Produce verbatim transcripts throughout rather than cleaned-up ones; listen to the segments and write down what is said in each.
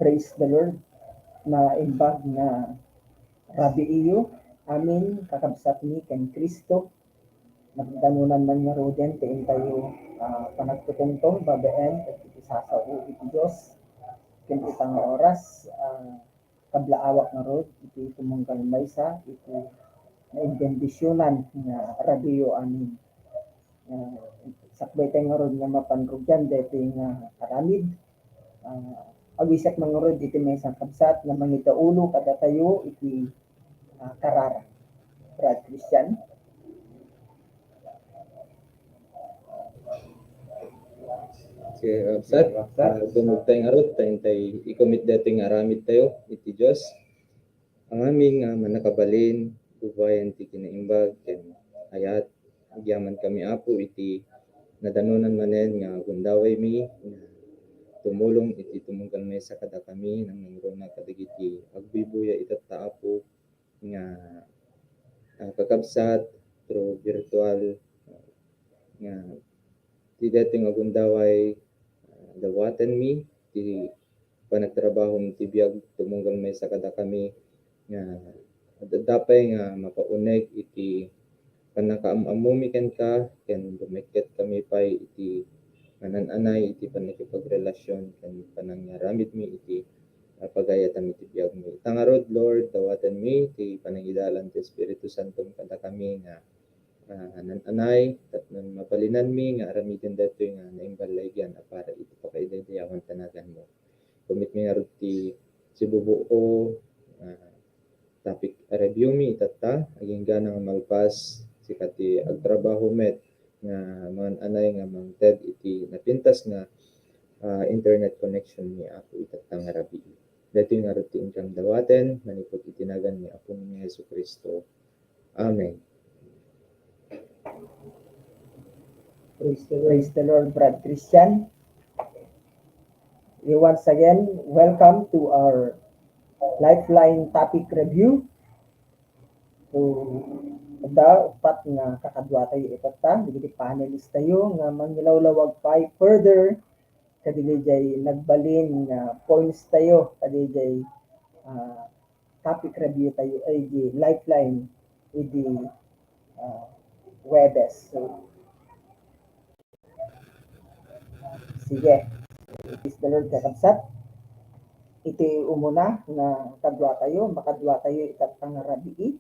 Praise the Lord. Naimbag nga rabii iyo, amin, kakabsatmi ken Cristo. Nagdanunan man ngaruden ti intayo, ah, panagtutungtong babaen ket iti sasao iti Dios. Ken ita nga oras, ah, kablaawak ngarud iti tumunggal maysa iti naimbendisionan nga rabiiyo amin. Ah, sakbay tayo ngarud nga mapan rugian daytoy nga aramid. Ah, awisak man ngarud iti maysa a kabsat nga mangidaulo kadatayo iti, ah, karara. Brad Christian. Sige, kabsat. Sige, kabsat. Ah, dumteng ngarud, ta intay i-commit daytoy nga aramid tayo iti Dios. Ang amin nga mannakabalin, ubayan ti kinaimbag ken ayat. Agyamankami, Apo, iti nadanunan manen nga gundawaymi nga tumulong iti tumunggal maysa kadakami, nangnangruna kadagiti agbuybuya itatta, Apo, nga, ah, kakabsat through virtual, ah, nga ti daytoy nga gundaway, ah, dawatenmi ti panagtrabahom ti biag tumunggal maysa kadakami nga adda pay nga mapauneg iti pannakaam-ammomi kenka, ken dumikket kami pay iti manan-anay iti pannakipagrelasyon ken panangaramidmi iti, ah, pagayatan iti biagmi. Ita ngarud, Lord, dawatenmi ti panangidalan ti Espiritu Santom kadakami nga, ah, nan-anay tapno mabalinanmi nga aramiden daytoy nga naimballagian a para iti pakaidaydayawan ti naganmo. Commitmi ngarud ti sibubuo, ah, topic a review mi itatta, agingga nga malpas, sika ti agtrabaho met nga mangan-anay nga mangted iti napintas nga, ah, internet connection ni Apo itatta nga rabii. Daytoy ngarud ti inkam dawaten, manipud iti nagan ni Apo nga Jesu-Cristo. Amen. Praise the Lord, Brad Christian. We once again welcome to our Lifeline topic review. So, adda uppat nga kakadua tayo itatta, dagiti panelist tayo nga mangilawlawag pay further kadagiti nagbalin nga points tayo kadagiti, ah, topic review tayo, ay, di Lifeline idi, ah, Huwebes. So, sige. Praise the Lord, kakabsat. Iti umuna nga kadua tayo, makadua tayo itatta nga rabii.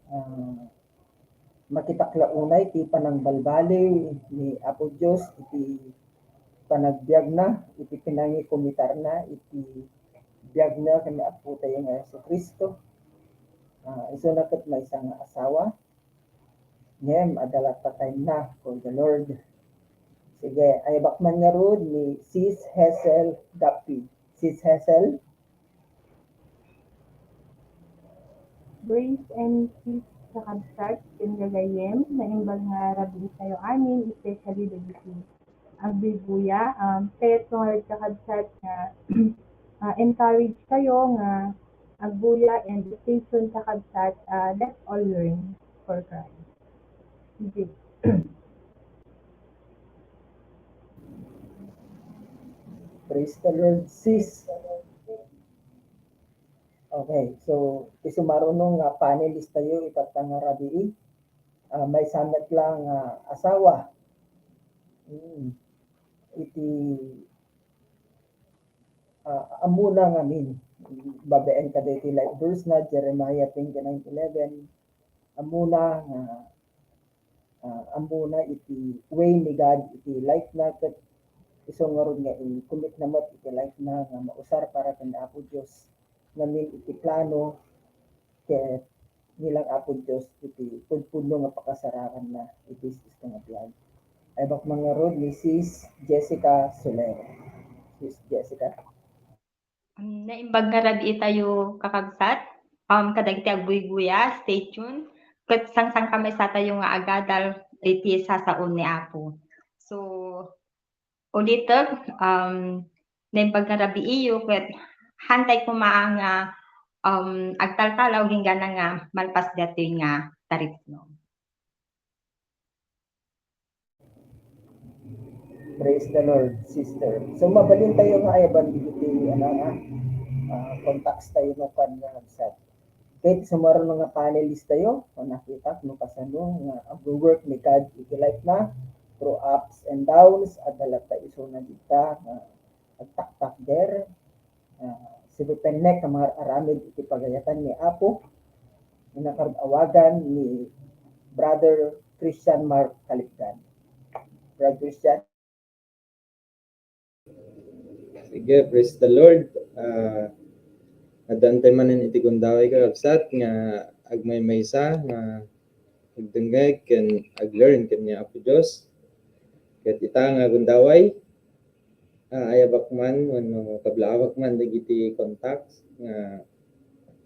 Ah, makitak la unay ti panangbalbaliw ni Apo Dios iti panagbiagna, iti pinangikumitarna, iti biagna ken ni Apo tayo nga Jesu-Cristo. Ah, isuna ket maysa nga asawa. Ngem, adda latta time na for the Lord. Sige, ayabak man ngarud ni Sis Hazel Gapi. Sis Hazel? Grace and peace, kakabsat, ken gagayyem, naimbag nga rabii tayo amin, especially dagiti agbuybuya, um, kayatko ngarud, kakabsat, nga, ah, encourage kayo nga agbuya and stay tuned, kakabsat, ah, let's all learn for Christ. Sige. Praise the Lord, sis. Okay, so, ti sumaruno nga panelist tayo itatta nga rabii, ah, maysa met la nga asawa. Mm. Iti, ah, ammona ngamin, babaen kadagiti life verse na, Jeremiah twenty-nine eleven, ammona nga, ah, ammona iti way ni God iti life na, ket isu ngarud nga i-commit na met iti life na nga mausar para ken Apo Dios ngamin iti plano ket nilang Apo Dios iti pudpudno nga pakasarakanna iti isu nga biag. Ayabak man ngarud ni Sis Jessica Soler. Sis Jessica. Um, naimbag nga rabii tayo, kakabsat. Um, kadagiti agbuybuya, stay tuned. Ket sangsangkamaysa tayo nga agadal iti sasao ni Apo. So, ulitek, um, naimbag nga rabiiyo, ket hantay koma nga, um, agtaltalaw agingga nga malpas daytoy nga taripno. Praise the Lord, sister. So, mabalin tayo nga ayaban dagiti, ano, nga, ah, contacts tayo nga kuan nga kabsat. Ket sumaruno nga panelist tayo, kung nakita, no kasano nga agwo-work ni God iti life na, through ups and downs, adda latta isuna dita nga agtaktakder, ah, sibupennek nga mangararamid iti pagayatan ni Apo, nga nakarawagan ni Brother Christian Mark Kalikdan. Brother Christian. Sige, praise the Lord. Ah, adda manen iti gundaway, kakabsat, nga agmaymaysa nga agdengngeg ken aglearn ken ni Apo Dios. Ket ita nga gundaway, ah, ayabak man wenno kablaawak man dagiti contacts nga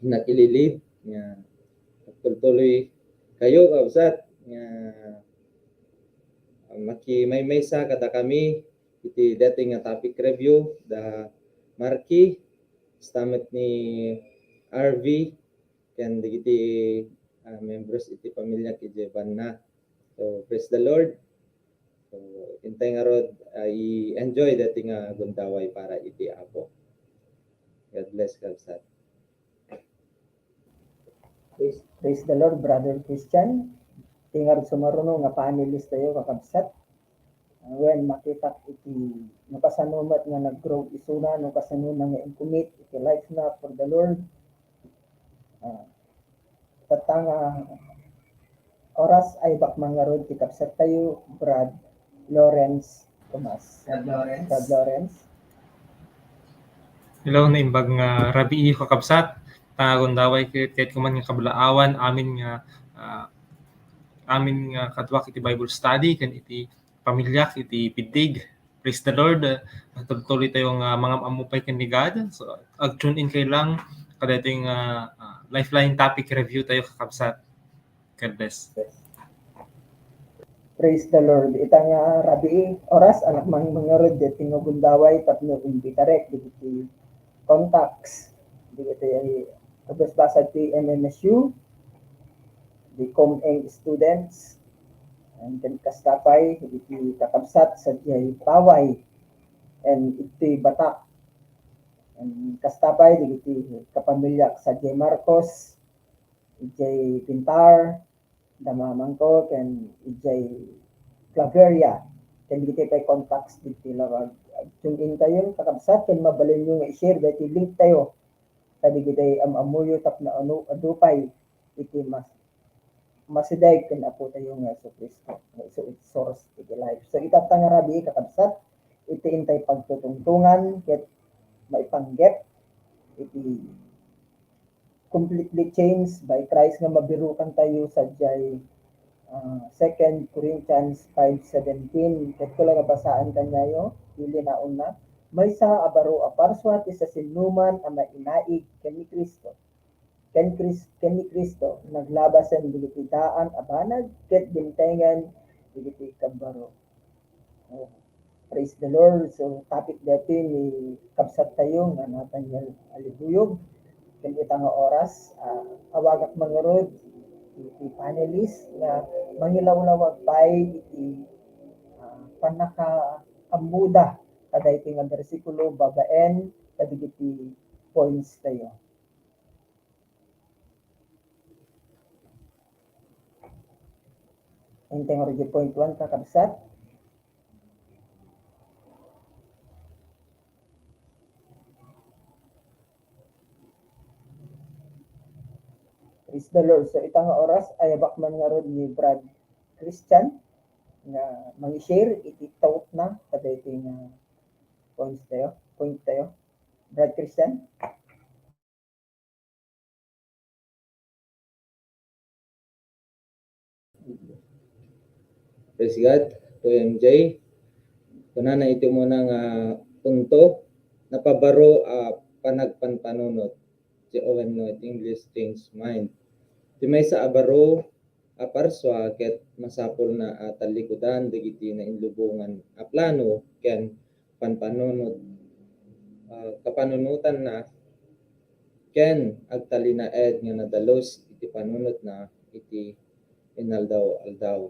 nakililid nga agtultuloy kayo, kakabsat, nga makimaymaysa kadakami iti daytoy nga topic review, da Marky, kasta met ni R V, ken dagiti, ah, members iti pamiliak idiay banna. So, praise the Lord. So, intay ngarud, ah, i-enjoy daytoy nga gundaway para iti Apo. God bless, kabsat. Praise, praise the Lord, Brother Christian. Ti ngarud sumaruno nga panelist tayo, kakabsat. Ah, wen, makitak iti no kasano met nga nag-grow isuna, no kasano nga in-commit iti life na for the Lord. Ah, tatta nga oras, ayabak man ngarud ti kabsat tayo, Brad Lawrence Tomas. Brad Lawrence. Brad Lawrence. Hello, naimbag nga rabii, kakabsat. Ta gundaway ket, ket kuman nga kablaawan, amin nga, ah, amin nga kaduak iti Bible study ken iti pamiliak iti Piddig. Praise the Lord. Ah, tultuloy tayo nga mangam-ammo pay ken ni God. So, ag-tune in kayo lang kadaytoy nga, ah, lifeline topic review tayo, kakabsat. God bless. Praise the Lord. Ita nga rabii, oras, anak man mangarud daytoy nga gundaway tapno imbitarek dagiti contacts dagiti kabasbasad ti M M S U, the ComEng students, and then kasta pay iti kakabsat sadiay Paway and iti Batak. And kasta pay dagiti kapamiliak sadiay Marcos, idiay Pintar, da mamangko, ken idiay Claveria, ken dagiti pay contacts dagiti lawag. Tune in kayon, kakabsat, ken mabalinyo nga i-share daytoy link tayo kadagiti am-ammoyo tapno adu pay iti mas-, masideg ken Apo tayo nga Jesu-Cristo, nga isu iti source iti life. So, ita nga rabii, kakabsat, iti intay pagtutungtongan ket maipanggep iti completely changed by Christ nga mabirukan tayo sadiay, ah, Second Corinthians five seventeen. Ket ko lang nga basaan kaniayo, ti linaonna, maysa a baro a parsua ti siasinoman a mainaig ken ni Cristo. Ken Cris-, ken ni Cristo, naglabasen dagiti daan a banag ket dimtengen dagiti kabbaro. Oh. Praise the Lord. So, topic daytoy ni kabsat tayo nga Nathaniel Alibuyog. Ken ita nga oras, ah, awagak mangarud iti panelist nga mangilawlawag pay iti, ah, pannakaammoda kadaytoy nga bersikulo babaen kadagiti points tayo. Inteng origi point one, kakabsat. Praise the Lord. So, ita nga oras, ayabak man ngarud ni Brad Christian nga mangi-share iti thought na kadaytoy nga points tayo, point tayo. Brad Christian? Praise God, Kuya M J. Kunana iti umuna nga punto, napabaro a panagpanpanunot. Ti wenno iti English, change mind. Ti maysa a baro a parsua ket masapulna a tallikudan dagiti nainlubongan a plano ken panpanunot, ah, kapanunotanna ken agtalinaed nga nadalus iti panunotna iti inaldaw-aldaw.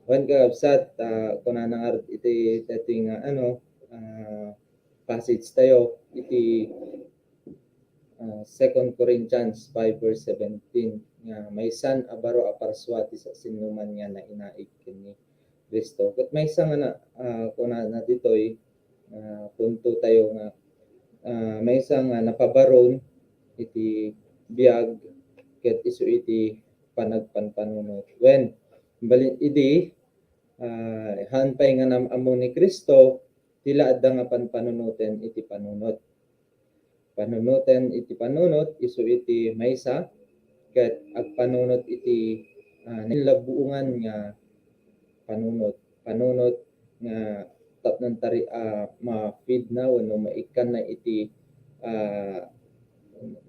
Wen, kakabsat, ah, kunana nga iti, iti nga, ano, ah, passage tayo, iti, ah, Second Corinthians five verse seventeen, nga maysan a baro a parsua ti sa-, sinuman nga nainaig ken ni Cristo. Ket maysa nga na, ah, kunana ditoy, ah, punto tayo nga, ah, maysa nga napabaron iti biag ket isu iti panagpanpanunot. Wen, bali-, idi, ah, haan pay nga nam-ammo ni Cristo, ti la adda nga panpanunoten iti panunot. Panunoten iti panunot, isu iti maysa, ket agpanunot iti, ah, nainlabuongan nga panunot. Panunot nga tapno tari-, ah, ma-feed na wenno maikkan na iti, ah,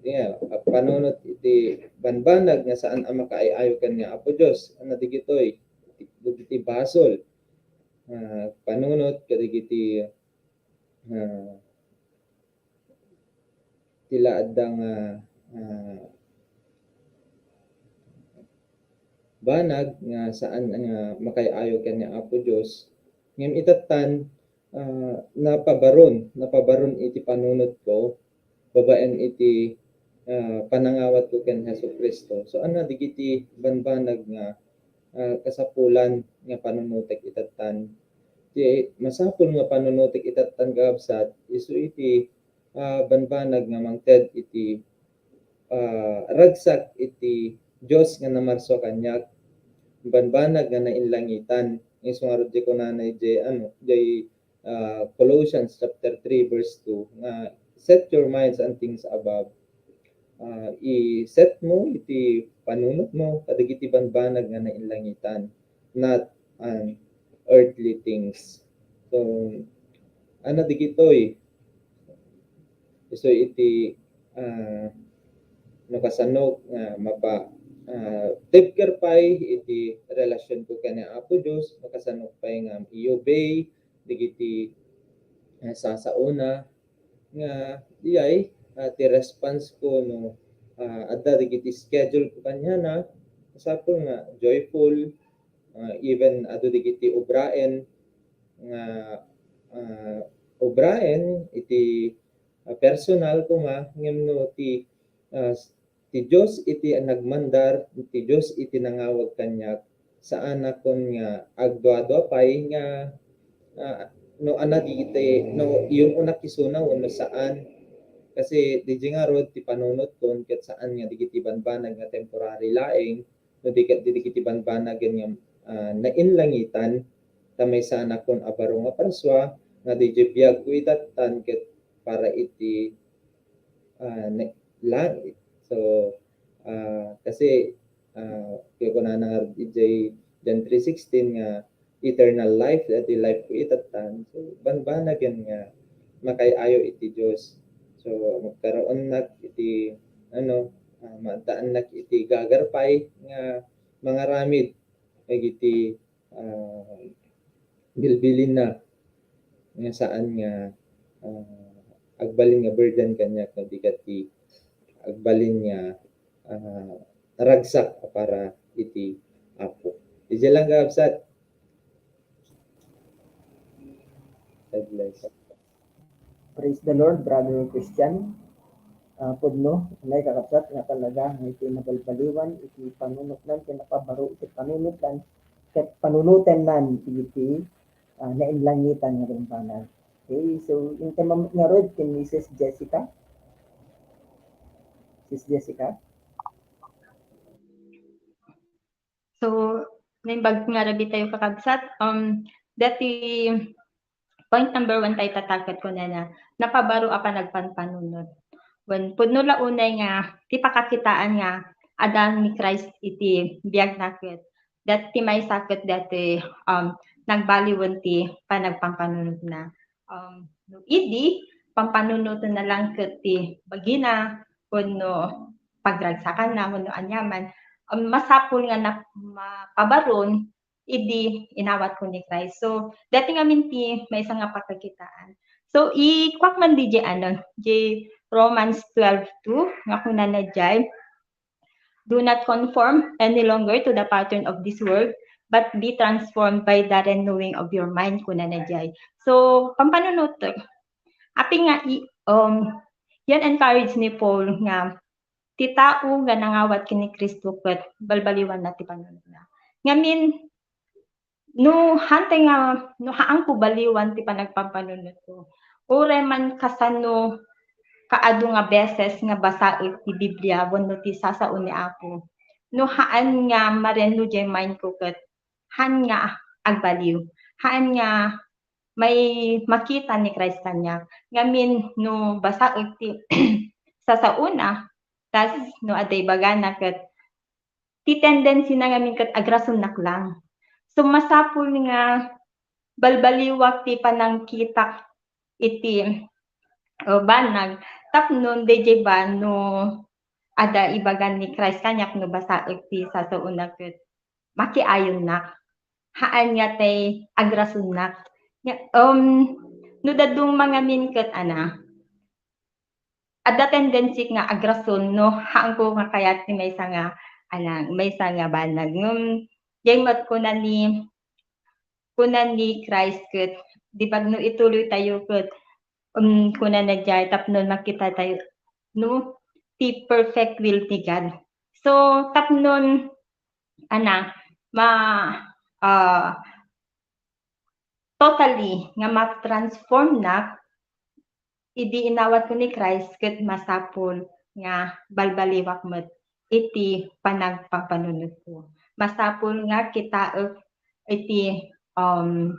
yeah, panunot iti banbanag nga saan a makaay-ayo ken ni Apo Dios. Ano digitoy? Dagiti basol. Ah, panunot kadagiti, ah, ti la adda nga, ah, banag nga saan nga makaay-ayo ken ni Apo Dios. Ngem itattan, ah, napabaron, napabaron iti panunotko babaen iti, ah, panangawatko ken Jesu-Cristo. So, ano digiti banbanag nga, ah, kasapulan nga panunotek itattan? Ti masapul nga panunotek itattan, kakabsat, isu iti, ah, banbanag nga mangted iti, ah, ragsak iti Dios nga namarsua kaniak, banbanag nga nainlangitan. Isu ngarud ti kunana idiay, ano, idiay, ah, Colossians chapter three verse two nga, "Set your minds on things above." Ah, i-set mo iti panunotmo kadagiti banbanag nga nainlangitan, not on earthly things. So, ano digitoy? Isu iti, ah, no kasano nga mapa-, ah, deeper pay iti relasyonko ken ni Apo Dios, no kasano pay nga i-obey dagiti, ah, sasaona nga idiay, ah, ti response ko no, ah, adda dagiti schedule ko kaniana, masapul nga joyful, ah, even adu dagiti obraen nga, ah, obraen iti, ah, personal koma, ngem no ti, ah, ti Dios iti nagmandar, ti Dios iti nangawag kaniak, saanakon nga agduadua pay nga, ah, no, ana dagiti, no, iyun-unak isuna wenno saan. Kasi diay ngarud ti panunotkon ket saan nga dagiti banbanag nga temporary laeng, no di ket dagiti banbanagen nga, ah, nainlangitan, ta maysanakon a baro nga parsua nga diay biagko itattan ket para iti, ah, ne-, langit. So, ah, kasi, ah, kunana nga idiay John three sixteen nga eternal life, dati life ko itattan. So, banbanagen nga makaay-ayo iti Dios. So, magkaroonnak iti, ano, ah, maaddaannak iti gagarpay nga mangaramid dagiti, ah, bilbilinna nga saan nga, ah, agbalin nga burden kaniak no di ket ti agbalin nga, ah, ragsak a para iti Apo. Diay lang, kakabsat. God bless. Praise the Lord, Brother Christian. Ah, pudno, anay, kakabsat, nga talaga nga iti nabalbaliwan iti panunotnan ken napabaro iti panunotnan ket panunotennan iti, ah, nainlangitan nga banbanag. Okay, so, intay met ngarud ken Missus Jessica. Sis Jessica? So, naimbag nga rabii tayo, kakabsat. Um, dati point number one tayo tatakot ko na na napabaro a panagpanpanunot. Wen, pudno la unay nga ti pakakitaan nga addaan ni Christ iti biag na ket dati maysa ket dati, um, nagbaliwen ti panagpanpanunot na. Um, no idi, pampanunoten na lang ket ti bagina, wenno pagragsakan na, wenno aniaman, um, masapul nga nap-, mapabaron idi inawat ko ni Christ. So, dati ngamin ti maysa nga pakakitaan. So, ikuak man diay, ano, diay Romans twelve two, nga kunana diay, "Do not conform any longer to the pattern of this world, but be transformed by the renewing of your mind, kunana jay. So, pampanunutek. Apay nga i-, um, yan encourage ni Paul nga ti tao nga nangawat ken ni Cristo ket balbaliwanna ti panunotna. Ngamin, no hantay nga, no haanko baliwan ti panagpampanunotko, uray man kasano kaadu nga beses nga basaek ti Biblia wenno ti sasao ni Apo, no haan nga ma-renew jay mindko ket haan nga agbaliw, haan nga may makita ni Christ kaniak. Ngamin no basaek ti sasaona, tas no adda ibagana ket ti tendency na ngamin ket agrasonnak lang. So, masapul nga balbaliwak ti panangkitak iti, o, banag tapno dayjay ba no adda ibagan ni Christ kaniak no basaek ti sasaona ket makiayonnak. Haan nga tay agrasonnak. Nga, um, no dadduma ngamin ket ana, adda tendency nga agrason no haanko nga kayat ti maysa nga, ana, maysa nga banag. Ngem, jay met kuna ni, kuna ni Christ ket, di ba, no ituloy tayo ket, um, kunana jay, tapno makita tayo, no, ti perfect will ni God. So, tapnon, ana, ma-, ah, totally nga ma-transform nak idi inawatko ni Christ ket masapul nga balbaliwak met iti panagpapanunotko. Masapul nga kitaek iti, um,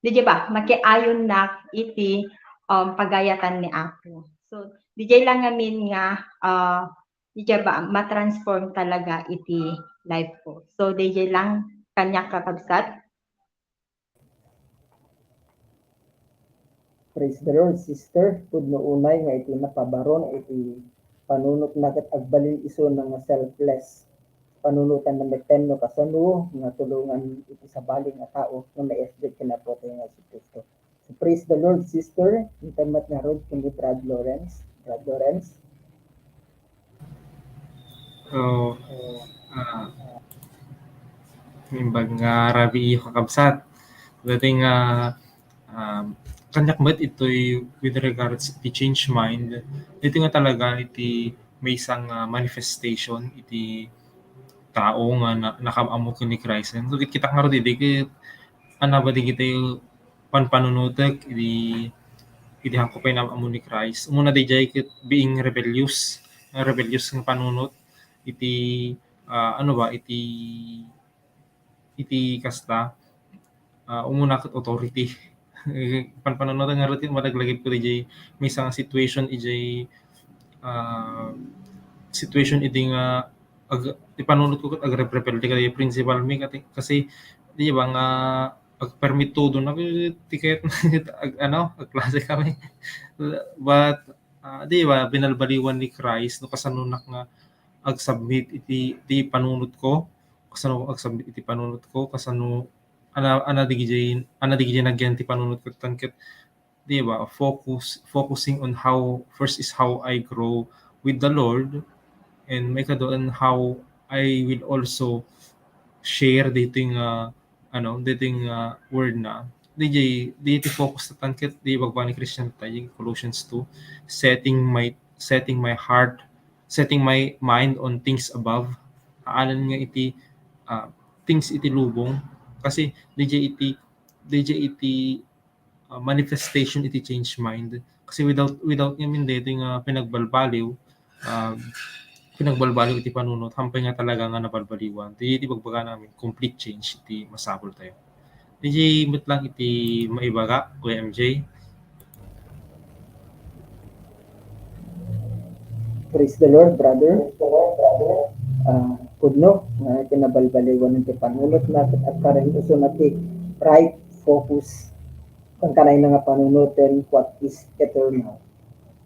di ba, makiayonnak iti, um, pagayatan ni Apo. So, dijay lang ngamin nga, ah, di ba, ma-transform talaga iti life ko. So, dijay lang kaniak, kakabsat. Praise the Lord, sister. Pudno unay nga iti napabarun iti panunotna ket agbalin isuna nga selfless. Panunotanna metten no kasano nga tulongan iti sabali nga tao nga maisdek ken Apotayo nga Jesu-Cristo. So, praise the Lord, sister. Intayo met ngarud ken ni Brad Lawrence. Brad Lawrence. So, ah, naimbag nga rabii, kakabsat. Daytoy nga, um, kaniak met itoy with regards iti change mind. Daytoy nga talaga iti maysa nga manifestation iti tao nga na-, nakaam-ammo ken ni Christ. So, kit-, kitak ngarud idi ket, ana ba dagiti panpanunotek idi, idi haanko pay naam-ammo ni Christ. Umuna dayjay ket being rebellious, rebellious nga panunot iti, ah, ano ba, iti, iti kasta, ah, umuna ket authority. Panpanunotek ngarud ket malaglagipko dayjay maysa nga situation idiay, ah, situation idi nga ag-, ti panunotko ket agrebrebelde kadi principal mi, kadi, kasi, di ba, nga agpermi tudo na, ti ket, ag-, ano, agklase kami. But, ah, di ba, binalbaliwan ni Christ no kasanonak nga agsubmit iti, iti panunotko, kasano agsubmit iti panunotko, kasano, ana, ana dagijay, ana dagijay nagyan ti panunotko, tan ket, di ba, focus, focusing on how, first is how I grow with the Lord, and maikadu, and how I will also share daytoy nga, ano, daytoy nga word na. Dayjay, dayjay ti focus ta tan ket di bagbani Christian tayo, Colossians two, setting my, setting my heart, setting my mind on things above. Haanen nga iti, ah, things iti lubong. Kasi dayjay iti, dayjay iti, ah, manifestation iti change mind. Kasi without, without ngamin daytoy nga pinagbalbaliw, ah, pinagbalbaliw iti panunot, haanpay nga talaga nga nabalbaliwan. Dayjay iti bagbagana amin, complete change iti masapul tayo. Dayjay met lang iti maibaga, Kuya M J. Praise the Lord, brother. Ah, pudno nga iti nabalbaliwan ti panunotna ket agpareng isuna ti right focus. Ken kanayna nga panunoten what is eternal.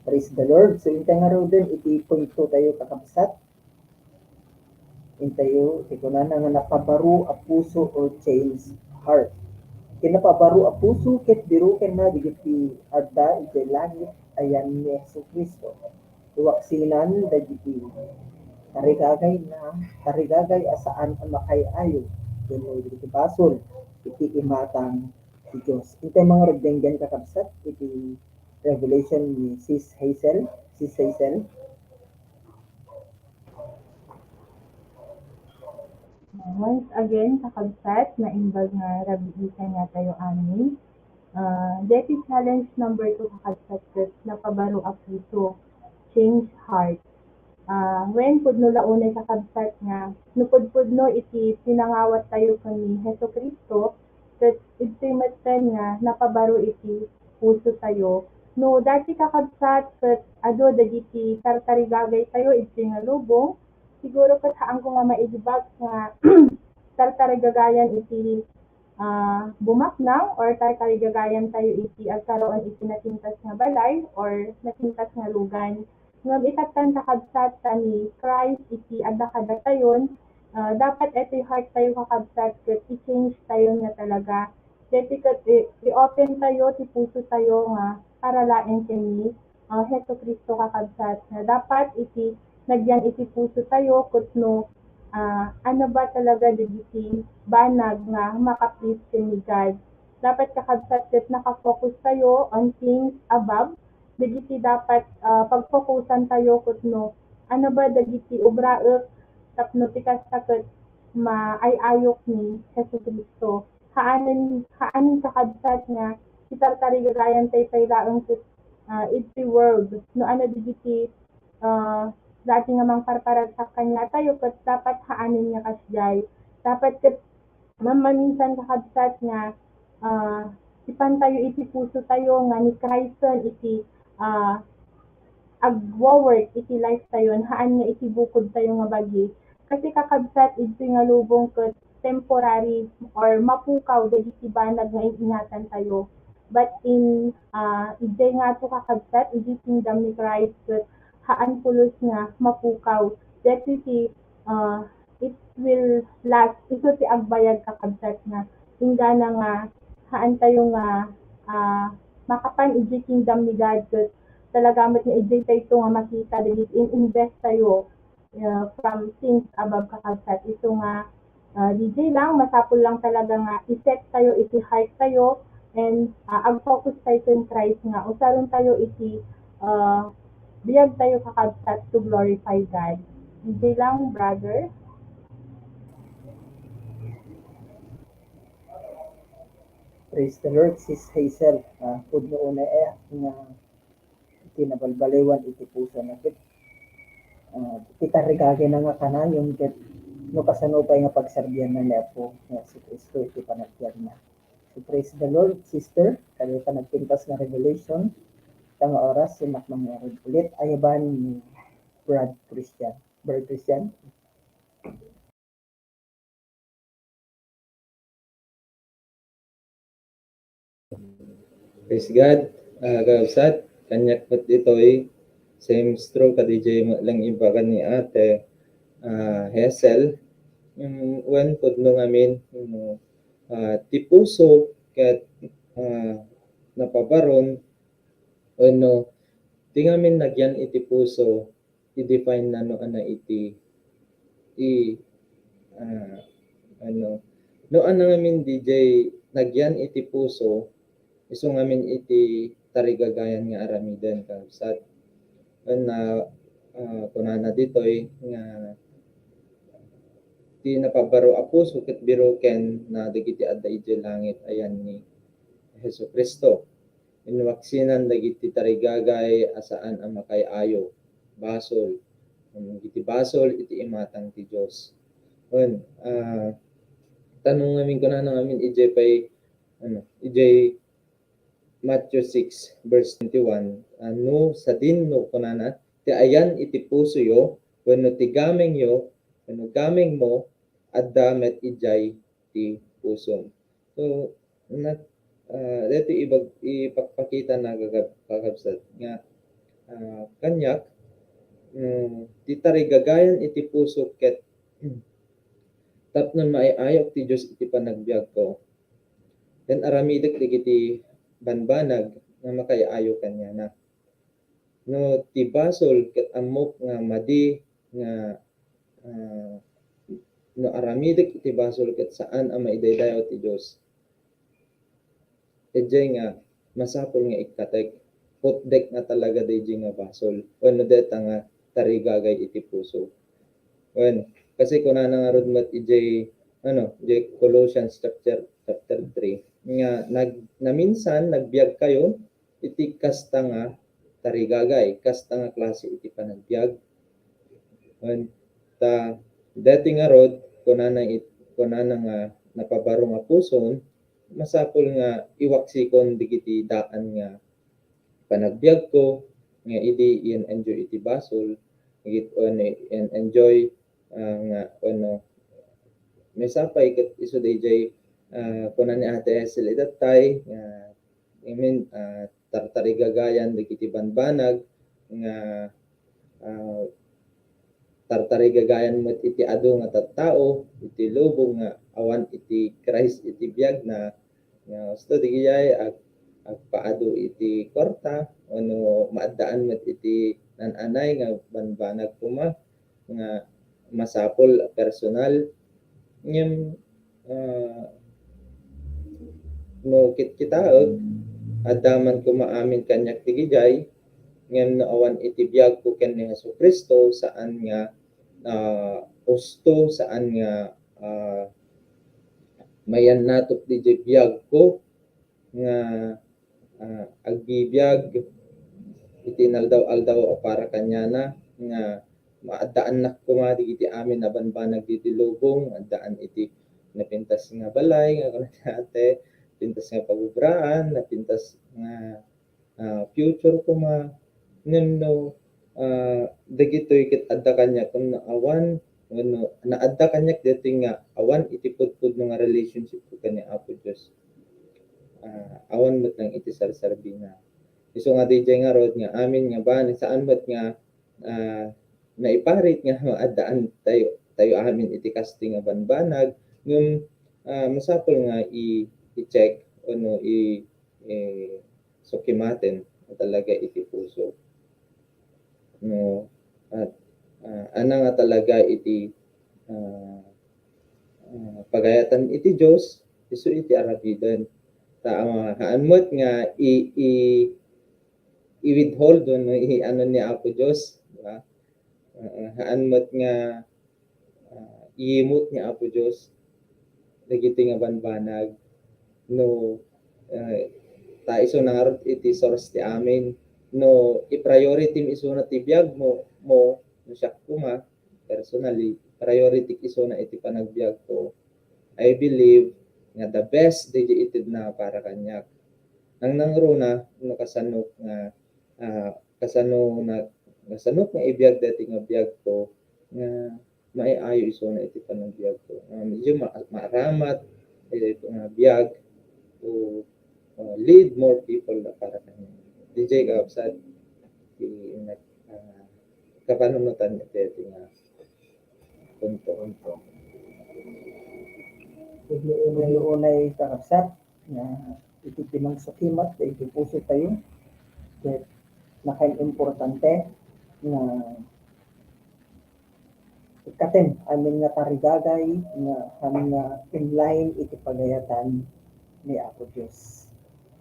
Praise the Lord. So, intay ngaruden iti punto tayo, kakabsat. Intayo ti kunana nga napabaro a puso or changed heart. Ti napabaro a puso ket birokenna dagiti adda idiay langit a yan ni Jesu-Cristo. Iwaksinan dagiti tarigagayna, tarigagay a saan a makaay-ayo. wenno dagiti basol iti imatang ti Dios. Intay mangrugdenggen, kakabsat, iti Revelation ni Sis Hazel. Sis Hazel. Once again, kakabsat, naimbag nga rabii kaniatayo amin. Ah, deti challenge number two, kakabsat, ket napabaro a puso, change heart. Ah, wen, pudno la unay, kakabsat, nga no pudpudno iti pinangawattayo ken ni Jesu-Cristo, ket ditoy metten nga napabaro iti pusotayo. No dati, kakabsat, ket adu dagiti tartarigagaytayo iti nga lubong, siguro ket haanko nga mailibak nga tartarigagayan iti, ah, bumaknang or tartarigagayantayo iti agkaroon iti napintas nga balay or napintas nga lugan. Ngem ikattan, kakabsat, ta ni Christ iti adda kadatayon, ah, dapat iti heart tayo, kakabsat, ket i-change tayo nga talaga. Deti ket i-, i-open tayo ti puso tayo nga para laeng ken ni, ah, Jesu-Cristo, kakabsat, nga dapat iti nagyan iti puso tayo ket no, ah, ano ba talaga dagiti banag nga maka-please ken ni God. Dapat, kakabsat, ket naka-focus tayo on things above dagiti dapat, ah, pagfokusan tayo ket no ano ba dagiti ubraek tapno ti kasta ket maay-ayok ni Jesu-Cristo. Haanen, haanen, kakabsat, nga itartarigagayan tayo pay laeng ket, ah, iti world. No ano dagiti, ah, dati nga mangparparagsak kaniatayo ket dapat haanen nga kasdiay. Dapat ket mammaminsan, kakabsat, nga, ah, ipantayo iti pusotayo nga ni Christ iti, ah, agwo-work iti lifetayon, haan nga iti bukodtayo nga bagi. Kasi, kakabsat, iti nga lubong ket temporary or mapukaw dagiti banag nga in-ingatantayo. But in, ah, idiay ngato, kakabsat, iti kingdom ni Christ ket haan pulos nga mapukaw. Dagiti, ah, it will last. Isu ti agbayag, kakabsat, nga inggana nga haantayo nga, ah, makapan iti kingdom ni God ket talaga met nga idiay tayo nga makita dagiti in-invest tayo, ah, from things above, kakabsat. Isu nga, ah, D J lang, masapul lang talaga nga i-set tayo iti heart tayo and, ah, ag-focus tayo ken Christ nga usaron tayo iti, ah, biag tayo, kakabsat, to glorify God. D J lang, brother. Praise the Lord, Sis Hazel. Ah, pudno unay, eh, nga iti nabalbaliwan iti puso na ket, ah, iti tarigagayna nga kanayon ket no kasano pay nga pagserbianna ni Apo nga Jesu-Cristo iti panagbiagna. So, praise the Lord, sister. Kadagiti nagpintas nga revelation. Ita nga oras, sinak mangyarag ulit. Ayaban ni Brad Christian. Brad Christian? Praise God. Ah, kakabsat, kaniak met ditoy, same stroke ka D J lang ibaga ni Ate, ah, Hazel. Mm, wen, pudno ngamin, mm, ah, ti puso ket, ah, napabaron, wenno, ti ngamin nagyan iti puso, i-define na no ana iti, i, ah, ano, no ana ngamin D J nagyan iti puso, isu ngamin iti tarigagayan nga aramiden, kabsat. Wen na, ah, kunana ditoy nga ti napabaro a puso ket biroken na dagiti adda idiay langit ayan ni Jesu-Cristo. Inwaksinan dagiti tarigagay a saan a makay-ayo, basol, mm, iti basol iti imatang ti Dios. Wen, ah, tanong ngamin, kunana ngamin, idiay pay, ano, idiay Matthew six, verse twenty-one, ah, no sadinno, kunana, ti ayan iti pusoyo, wenno ti gamengyo, wenno gamengmo, adda met idiay ti pusom. So, nat-, ah, daytoy ibag-, ipakpakita na, kakab-, kakabsat, nga, ah, kaniak, mm, ti tarigagayan iti puso ket tapno maay-ayok ti Dios iti panagbiagko. Then aramidek dagiti banbanag nga makay-ayo kaniana. No ti basol ket ammok nga madi nga, ah, no aramidek iti basol ket saan a maidaydayaw ti Dios. Idiay nga masapul nga ikkatek, putdek nga talaga daydiay nga basol, wenno deta nga tarigagay iti puso. Wen, kasi kunana ngarud met idiay, ano, idiay Colossians chapter, chapter three, nga nag-, naminsan nagbiagkayo iti kasta nga tarigagay, kasta nga klase iti panagbiag. Wen, ta, deti ngarud, kunana it-, kunana nga napabaro nga puson, masapul nga iwaksikon dagiti daan nga panagbiagko, nga idi in-enjoy iti basol, dagit-, wen, in-enjoy, ah, nga, wen, no, maysa pay ket isu daydiay, ah, kuna ni Ate Hazel idatay, nga, I mean, ah, tartarigagayan dagiti banbanag nga, ah, tartarigagayan met iti adu nga tattao iti lubong nga awan iti Christ iti biagna, nga usto digiay ag-, agpaadu iti kuarta wenno maaddaan met iti nan-anay nga banbanag koma nga masapul a personal. Ngem, ah, no kitkitaek, adda man koma amin kaniak digidiay, ngem no awan iti biagko ken ni Jesu-Cristo, saan nga, ah, usto, saan nga, ah, mayannatok didiay biagko nga, ah, agbibiag iti inaldaw-aldaw a para kaniana nga maaddaannak koma dagiti amin a banbanag diti lubong, addaan iti napintas nga balay, nga kuna ti ate, pintas nga pagubraan, napintas nga, ah, future koma, ngem no, ah, dagitoy ket adda kaniak, no awan, wenno naadda kaniak daytoy nga awan iti pudpudno nga relationship ko ken ni Apo Dios. Ah, awan met lang iti sarsarbina. Isu nga didiay ngarud nga amin nga bani, saan met nga, ah, naiparit nga addaan tayo, tayo amin iti kastoy nga banbanag, ngem, ah, masapul nga i-, i-check wenno i-, eh, sukimaten nga talaga iti puso. No, at, ah, ana nga talaga iti, ah, ah, pagayatan iti Dios, isu iti arabiden. Ta, ah, haan met nga i-, i-, i-withhold wenno i-ano ni Apo Dios, di ba? Ah, haan met nga, ah, iyimut ni Apo Dios dagiti nga banbanag no, ah, ta isu na ngarud iti source ti amin. No i-priority mo isuna ti biag mo, mo, no siak koma, personally, priority isuna iti panagbiag ko. I believe nga the best daydiay itedna para kaniak. Nangnangruna no kasano nga, ah, kasano na, kasano nga ibiag daytoy nga biag ko nga maiayo isuna iti panagbiag ko. Ah, medyo ma-, maaramat, eh, nga biag to, ah, lead more people na para kaniak. Didiay kakabsat, ti nag-, ah, kapanunotan iti, iti nga punto. Punto. Pudno unay, kakabsat, nga iti pinangsukimat iti puso tayo, ket nakaimportante nga ikkaten amin nga tarigagay nga, amin nga in line iti pagayatan ni Apo Dios.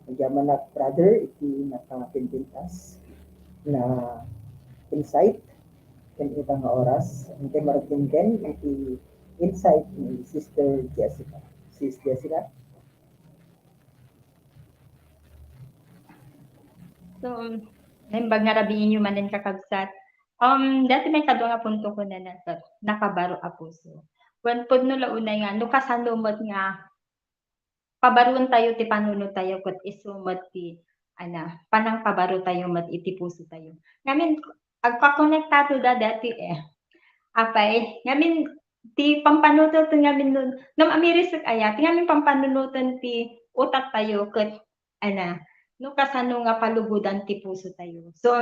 Agyamanak, brother, iti nakapinpintas nga insight ken ita nga oras. Intay maragdenggen iti insight ni Sister Jessica. Sis Jessica? So, naimbag nga rabii inyo manen, kakabsat. Um, dati may kadua nga punto ko na nasa, napabaro a puso. Wen, pudno la unay nga, no kasano met nga pabaruentayo ti panunotayo ket isu met ti, ana, panangpabarotayo met iti pusotayo. Ngamin, agkakonektado da dati, eh. Apay, ngamin, ti pampanunoten ngamin no, no, amirisek aya, ti ngamin pampanunoten ti utaktayo ket, ana, no kasano nga palugodan ti pusotayo. So,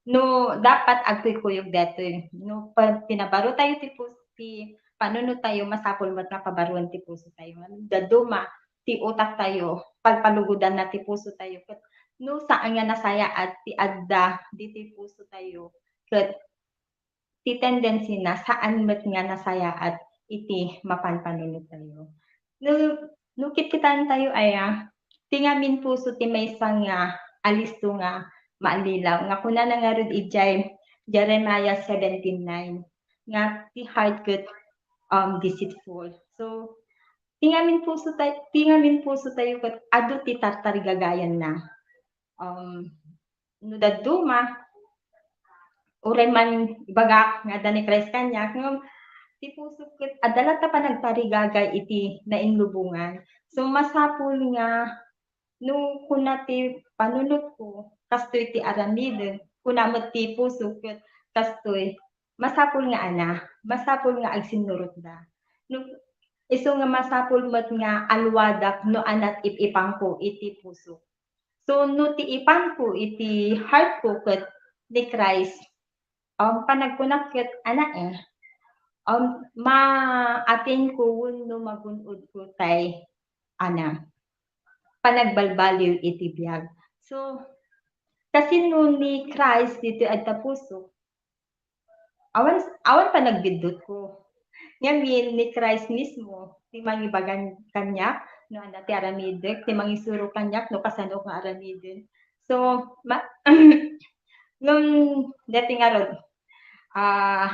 no dapat agkuykuyog detoy, no pa-, pinabarotayo ti pus-, ti panunotayo, masapul met nga pabaruen ti pusotayo. Dadduma ti utaktayo, palpalugodanna ti pusotayo. Ket no saan nga nasayaat ti adda ditoy pusotayo, ket ti tendency na, saan met nga nasayaat iti mapan panunottayo. No, no kitkitaentayo aya, ti ngamin puso ti maysa nga alisto nga maallilaw, nga kunana ngarud idiay Jeremiah seventeen nine, nga ti heart ket, um, deceitful. So, ti ngamin puso tay-, ti ngamin pusotayo ket adu ti tartarigagayanna. Um, no dadduma, uray man ibagak nga adda ni Christ kaniak, ngem ti pusok ket adda latta panagtarigagay iti nainlubongan. So, masapul nga no kuna ti panunotko, kastoy ti aramiden, kuna met ti pusok ket kastoy, masapul nga ana, masapul nga agsinnurotda. No, isu nga masapul met nga alwadak no anat ip-ipanko iti pusok. So, no ti ipanko iti heartko ket ni Christ, um, panagkunak ket ana, eh, um, maatenko wenno magun-odko tay ana, panagbalbaliw iti biag. So, kasino ni Christ ditoy adda pusok? Awan, awan panagbiddutko. Ngamin, ni Christ mismo ti mangibagan kaniak no adda ti aramidek, ti mangisuro kaniak no kasano nga aramiden. So, ma-, ngem, deti ngarud, ah,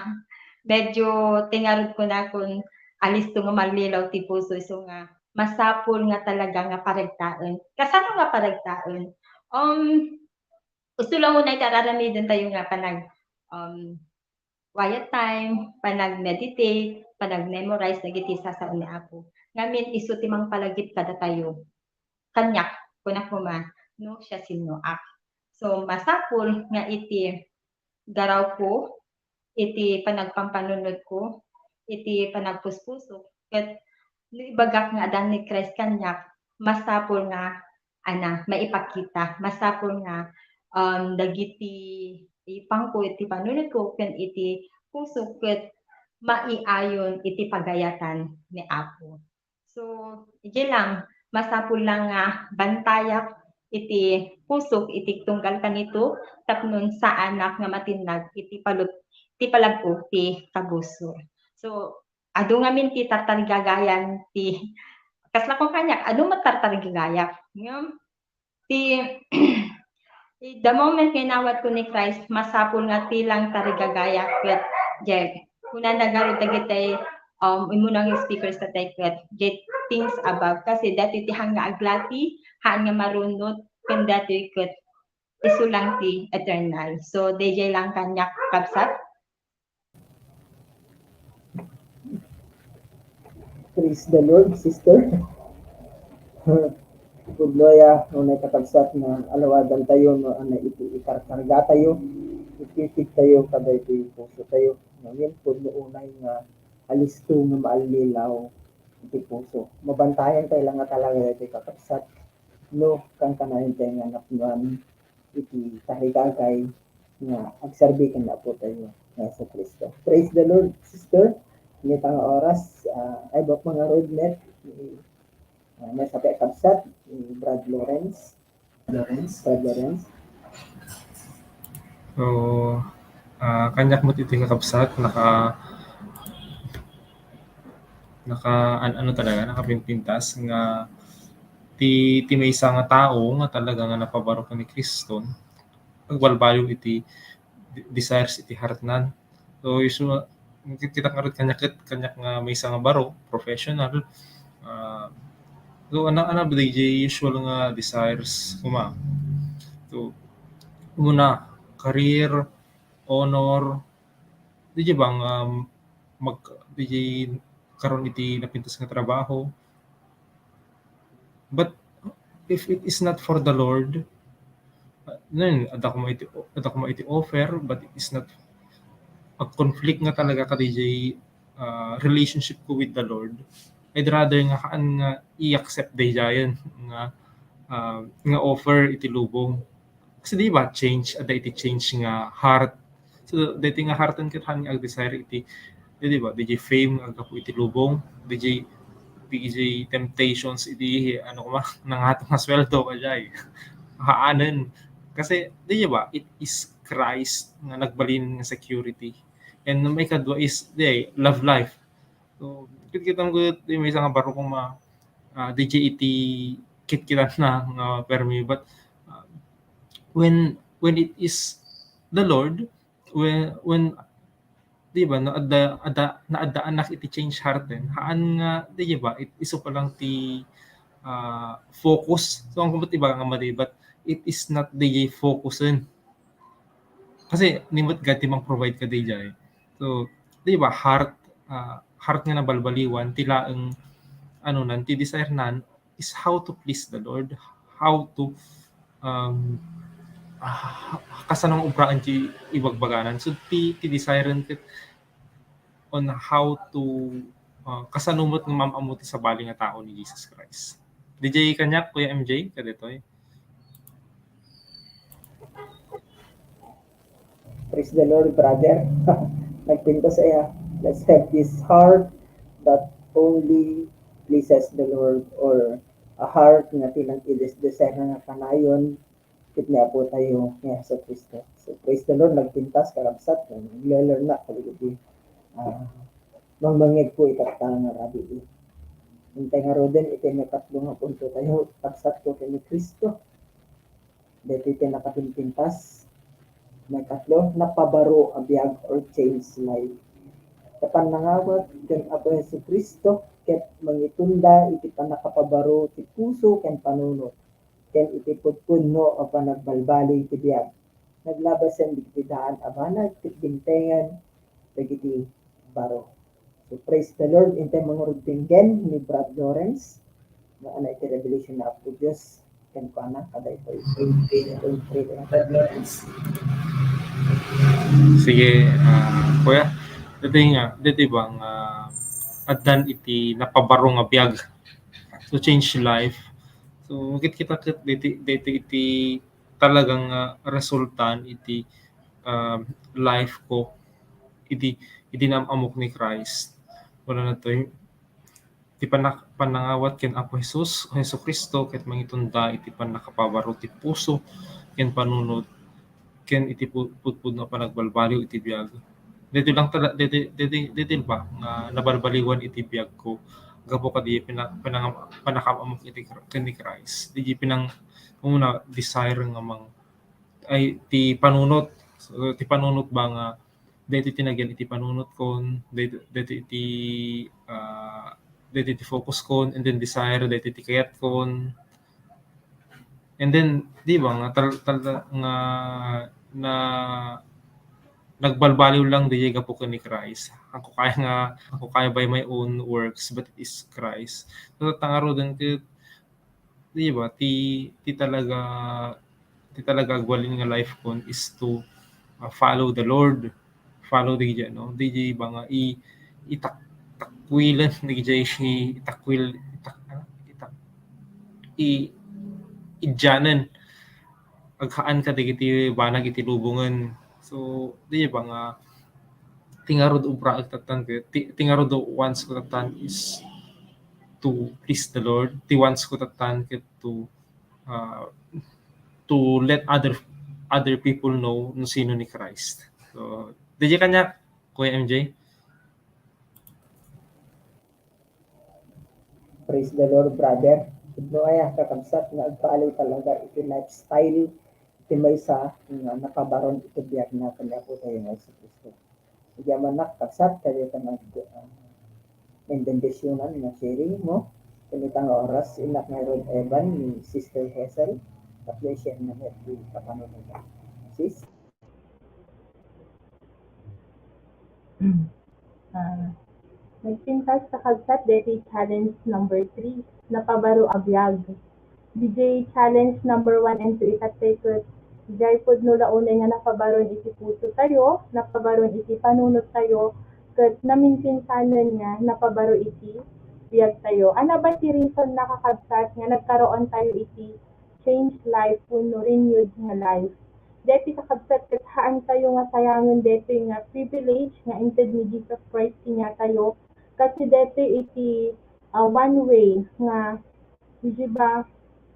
medyo ti ngarud kunakon alisto nga maallilaw ti puso, isu nga masapul nga talaga nga paregtaen. Kasano nga paregtaen? Um, Isu la unay ti ar-aramidentayo nga panag, um, quiet time, panag-meditate, panag-memorize dagiti sasao ni Apo. Ngamin, isu ti mangpalagip kadatayo, kaniak, kunak koma, no siasinoak. So, masapul nga iti garawko, iti panagpampanunotko, iti panagpuspusok, ket no ibagak nga adan ni Christ kaniak, masapul nga, ana, maipakita, masapul nga, um, dagiti ipangko iti panunotko ken iti pusok ket maiayon iti pagayatan ni Apo. So, idiay lang, masapul lang nga bantayak iti pusok iti tunggal kanito tapno saanak nga matinnag iti palut-, iti palagko ti kabusor. So, adu ngamin ti tartarigagayan ti, kasla kong kaniak, adu met tartarigagayak. Ngem, ti, the moment nga inawatko ni Christ, masapul nga ti lang tarigagayak ket, diay, kunana ngarud dagiti, um, immuna nga speakers ta tay ket, diay things above. Kasi daytoy ti haan nga aglati, haan nga marunot, ken daytoy ket isu lang ti eternal. So, daydiay lang kaniak, kabsat. Praise the Lord, sister. Pudno aya, ngunay kakabsat nga alawadantayo no ania iti ikarkargatayo, ipipigtayo kadaytoy pusotayo. Ngamin, pudno unay nga alisto nga maallilaw iti puso. Mabantayan tayo lang nga talaga iti kakabsat no kankanayon tayo nga napnuan iti tarigagay nga agserbi ken Apotayo nga Jesu-Cristo. Praise the Lord, sister. Iti nga oras, ah, ay, bak mangarud met, ah, may sabi a kabsat, ni Brad Lawrence. Lawrence. Brad Lawrence. So, ah, kaniak met iti kakabsat, naka-, naka-, an-, ano talaga, nakapinpintas nga ti, ti maysa nga tao nga talaga nga napabaro ken ni Cristo, agbalbaliw iti de-, desires iti heartnan. So, isu, kit-, kita ngarud kaniak ket, kaniak nga maysa nga baro, professional. Ah, so, ana, ana, daydiay usual nga desires koma. So, umuna, career, honor, daydiay ba nga mag-, daydiay karon iti napintas nga trabaho. But if it is not for the Lord, uh, then, adda koma iti, adda koma iti offer, but it is not a conflict nga talaga kadaydiay, uh, relationship ko with the Lord, I'd rather nga haan nga i-accept daydiayen nga, uh, nga offer iti lubong. Kasi di ba, change, adda iti change nga heart. So, daytoy nga hearten ket haan nga agdesire iti, di, di ba, daydiay fame nga aggapu iti lubong, daydiay, daydiay temptations iti, ano koma, nangatang nga sweldo, ajay. Haanen. Kasi, di ba, it is Christ nga nagbalin nga security. And maikadua is, di, love life. So, kitkitam ket, di, maysa nga baro koma, ah, D J iti kitkitan na nga permi, but, ah, when, when it is the Lord, when, when, di ba, naadda, adda, naaddaanak iti change hearten, haan nga, di ba, it, isu pa lang ti, ah, focus. So, ang kumbaga, iba nga mali, but it is not the focusen. Kasi, ni met God ti mang-provide kadi jay. So, di ba, heart, ah, heart nga nabalbaliwan, ti laeng, ano nan, ti desire nan, is how to please the Lord, how to, um, ah, kasano nga ubraen ti ibagbaganan. So, ti, ti desire ket on how to, ah, kasano met nga maam-ammo ti sabali nga tao ni Jesus Christ. D J kaniak, Kuya M J, kadetoy. Praise the Lord, brother. Nagpintas aya. Let's have this heart that only pleases the Lord, or a heart nga ti nag-i-desire nga kanayon ket ni Apo tayo nga Jesu Cristo. So, praise the Lord, nagpintas, kakabsat, nag-learn na, kadagiti, ah, mangmangegko itatta nga rabii. Intay ngaruden, iti maikatlo nga punto tayo, kabsatko ken ni Cristo. Daytoy ti nakapimpintas. Maikatlo, napabaro a biag or change life. Ta pannangawat ken Apo Jesu-Cristo ket mangitunda iti pannakapabaro ti puso ken panunot, ken iti pudpudno a panagbalbaliw ti biag. Naglabasen dagiti daan a banag ket dimtengen dagiti baro. So, praise the Lord. Intay mangurugpinggen ni Brad Lawrence nga ana iti revelation na Apo Dios kenkuana, kada ito, ito, ito, ito, Brad Lawrence. Sige, ah, kuya, dati nga, dati bang, ah, addan iti napabaro nga biag? So, change life. So, makit kita ket dati, dati iti talagang, ah, resultan iti, ah, life ko, iti, iti naam-amok ni Christ. Wala na to, ti panak-, panangawat ken Apo Jesus, Jesu-Cristo, ket mangitunda iti pannakapabaro ti puso ken panunot, ken iti pu-, pudpudno a panagbalbaliw iti biag. Daytoy lang tala-, daytoy, daytoy, daytoy ba nga nabalbaliwan iti biagko gapu kadi pina-, panang-, panakam-amok iti Kr-, ken ni Christ. Di pinang-, umuna, desire nga mang-, ay, ti panunot. So, ti panunot ba nga, daytoy ti nagyan iti panunotkon, daytoy, daytoy iti, ah, daytoy ti focuskon, and then desire, daytoy ti kayatkon. And then, di ba, nga tal-, tal-, nga na, nagbalbaliw lang di gapu ken ni Christ. Ako kaya nga, ako kaya by my own works, but it is Christ. So, tangaruden ket, di ba, ti, ti talaga, ti talaga agbalin nga life kon is to, ah, follow the Lord. Follow dagiti, no? Dagiti ba nga i-, itak-, takwilen dagiti, itakwil, itak-, ah, itak-, i-, idianen. Aghaan kadagiti banag iti lubongen. So, di ba nga, ti ngarud ubraek tattan ket, ti, ti ngarud wants ko tattan is to please the Lord. Ti wants ko tattan ket to, ah, to let other, other people know no sino ni Christ. So, di kanya, Kuya M J? Praise the Lord, brother. Pudno aya, kakabsat, nga agpaalay talaga iti lifestyle iti maysa nga napabaron iti biag na ken Apo tayo nga Jesu-Cristo. Idi amanak, kabsat, kadayta nag-, ah, bendisionan nga sharing mo. Ken ita nga oras, innak nga Rod Evan ni Sister Hazel, tapno i-share na met ti kapanunotan. Sis? Ah, nagpintas, kakabsat, daytoy challenge number three, napabaro a biag. Diay challenge number one and two, itattay ket diay pudno la unay nga napabaron iti puso tayo, napabaron iti panunot tayo, ket namimpinsanen nga napabaro iti biag tayo. Ano ba ti reason, nakakabsat, nga nagkaroon tayo iti change life wenno renewed nga life? Daytoy, kakabsat, ket haan tayo nga sayangen daytoy nga privilege nga inted ni Jesus Christ kaniatayo. Kasi daytoy iti, ah, one way nga, di ba,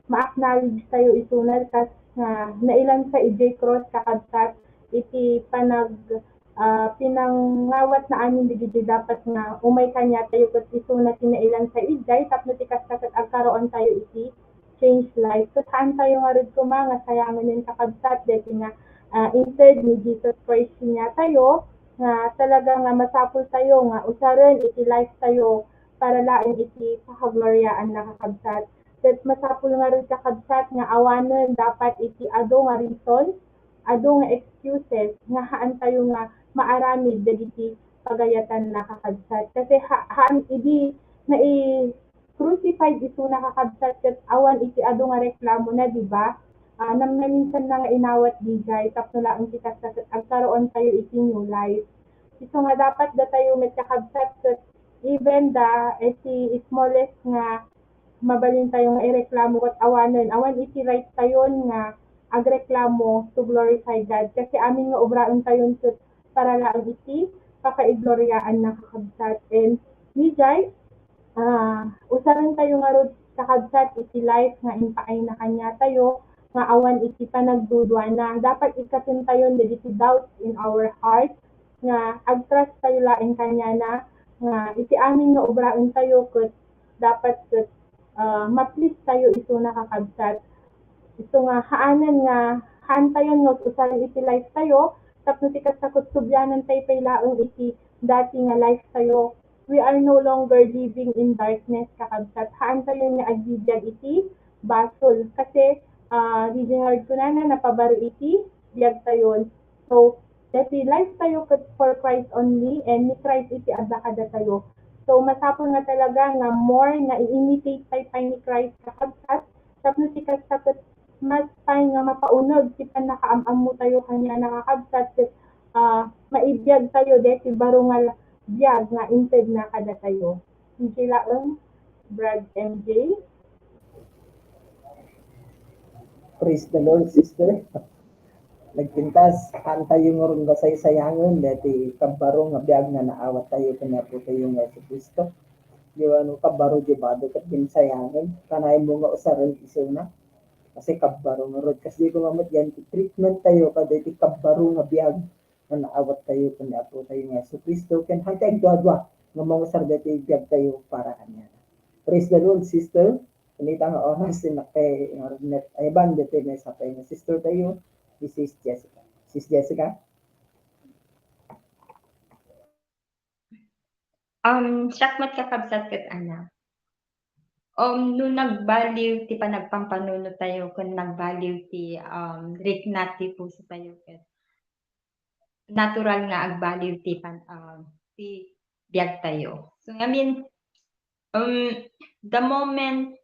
ma-acknowledge tayo isuna kas nga nailansa idiay krus, kakabsat, iti panag-, ah, pinangawatna amin dagiti dapat nga umay kaniatayo ket isuna ti nailansa idiay tapno ti kasta ket agkaroantayo iti change life. Ket haantayo ngarud koma nga sayangen kakabsat daytoy nga, ah, inted ni Jesus Christ kaniatayo nga talaga nga masapultayo nga usaren iti life tayo para laeng iti pakagloriaanna kakabsat. Ket masapul ngarud kakabsat nga awanen dapat iti adu nga reason, adu nga excuses nga haantayo nga maaramid dagiti pagayatanna kakabsat. Kasi ha-, haan idi nai-crucified isuna kakabsat ket awan iti adu nga reklamona, di ba? Ah, namnaminsanna nga inawat dijay tapno laeng ti kasta ket agkaroantayo iti new life. Isu nga dapat datayo met kakabsat ket even the, iti smallest nga mabalintayo nga ireklamo ket awanen, awan iti right tayon nga agreklamo to glorify God. Kasi amin nga obraentayon ket para laeng iti pakaigloriaanna kakabsat. And, dijay, ah, usarentayo ngarud kakabsat iti life nga impaayna kaniatayo nga awan iti panagduduana. Dapat ikkatentayon dagiti doubts in our heart nga agtrust tayo laeng kaniana nga iti amin nga obraentayo ket dapat ket, ah, ma-please tayo isuna kakabsat. Isu nga haanen nga, haantayon nga usaren iti life tayo, tapno ti kasta ket sublianantayo pay laeng iti dati nga life tayo. We are no longer living in darkness, kakabsat. Haantayon nga agbibiag iti basol. Kasi, ah, Reginald kunana, napabaro iti biag tayon. So, dati life tayo ket for Christ only, and ni Christ iti adda kadatayo. So, masapul nga talaga nga more nga i-imitate tayo pay ni Christ, kakabsat, tapno ti kasta ket mas pay nga mapauneg ti pannakaam-ammo tayo kaniana, kakabsat, ket, ah, maibiag tayo deti baro nga biag nga intedna kadatayo. Sige laeng, Brad M J. Praise the Lord, sister. Nagpintas, haantayo ngarud nga saysayangen deti kabbaro nga biag nga naawat tayo ken Apo tayo nga Jesu-Cristo. Di ba, no, kabbaro di bado ket pinsayangen, kanaymo nga usaren isuna. Kasi kabbaro ngarud, kas di ko mamet yan, ti treatment tayo kadeti kabbaro nga biag nga naawat tayo ken Apo tayo nga Jesu-Cristo, ken haantayo agduadua nga mangusar deti biag tayo para kaniana. Praise the Lord, sister. Kunita nga oras, innak kay nga net. Ay, ban, deti may sapay nga sister tayo, this is Jessica. Sis Jessica? Um, siak met kakabsat ket ana. Um, no nagbaliw ti panagpampanunot tayo ken nagbaliw ti, um, rikna ti puso tayo ket natural nga agbaliw ti pan-, um, ti biag tayo. So, ngamin, um, the moment